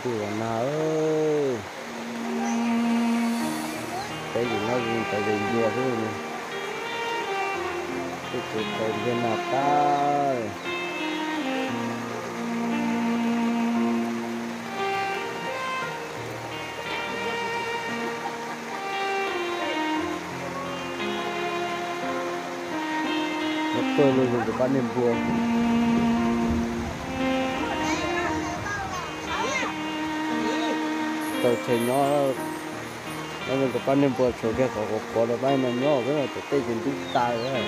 Kuj los nag, peb lim no zoo cov ncua xwb ne. Kuj tsis tau ntiag nag tag. Lawv pawg lug zoo nkauj pab niag npua. Tau chaw nyob, lawv zoo nkauj pab niag npua tshuav kiag qhov quav quav rau pab no nyob xwb, tej ces ntub tas lawm.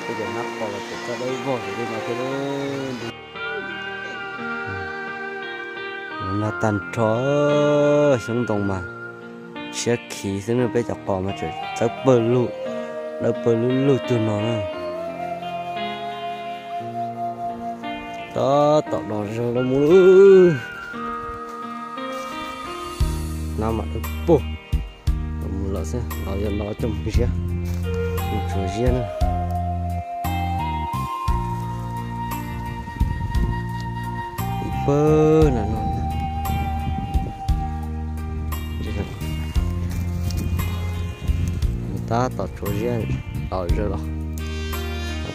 Tej cov hnab qos los tseem txawj dawb vog li no thiab. Nag tag nrho, xyoob ntoo mas siab khiv xwb na, peb cov qos mas tseem txawb pawg lug, dawb pawg lug lug cuag no na. Tab tom dos zog los mus lawm. Nag mam dawb paug. Los mus lawm xwb, los yog los coj mus ziab, mus tsuav ziab na. Ib pawg nram no, tab tom tsuav ziab los zawg los.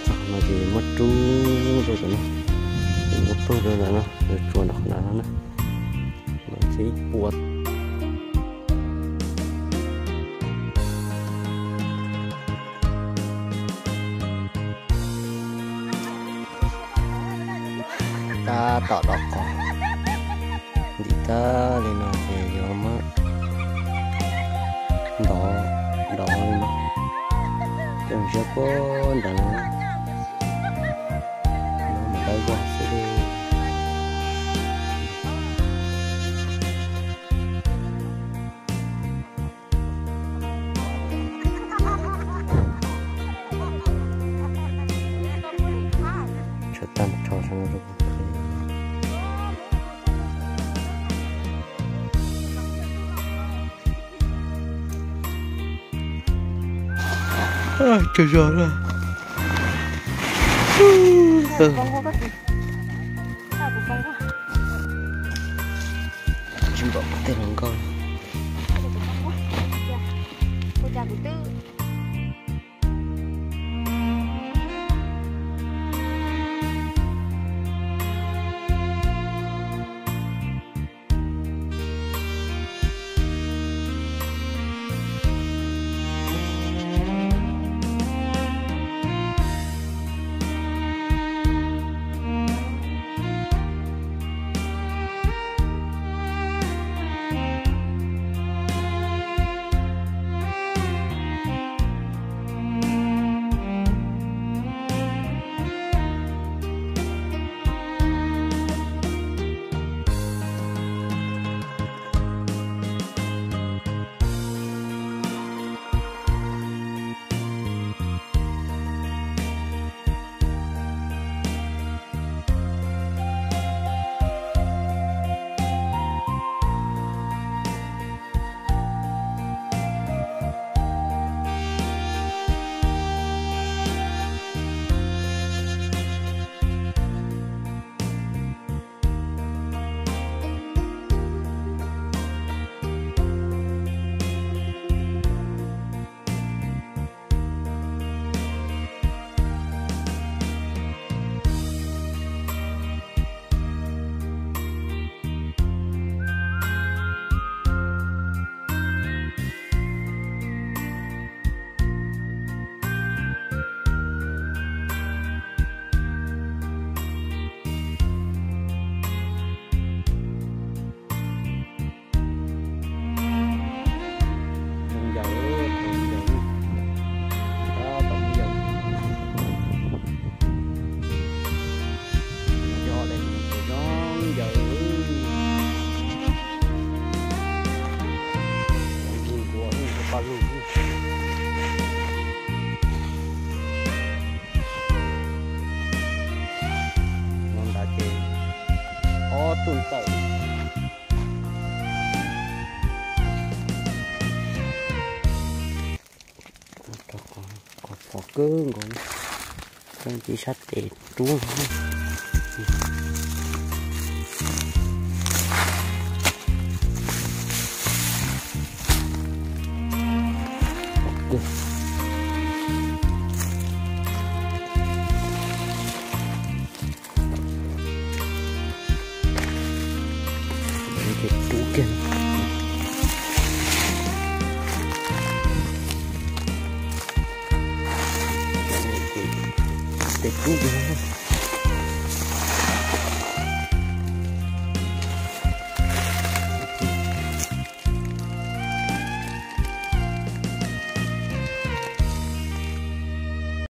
Txog no ces muab rub rau tom no, muab pawg rau ntawm no, tsuav nram qhov ntawd no na. Ces ib puas tab tom dov qos. Ntim tag li no ces yuav muab ntov, ntov li no, coj ziab puag nram no, no mas dawb vog xwb li. Tshuav tag nrho. Cog zog na. Tsis npaum tej hluas nkauj. Zoo yawm, zoo yawm, tab tom muaj yawm. Cov daim zoo yawm. Zoo nkuas, zoo nkuas paj lug. No nrad ces ob tug ntawm. Qos phom kawg nkaus, peb tiv sab tes rub no. Ua,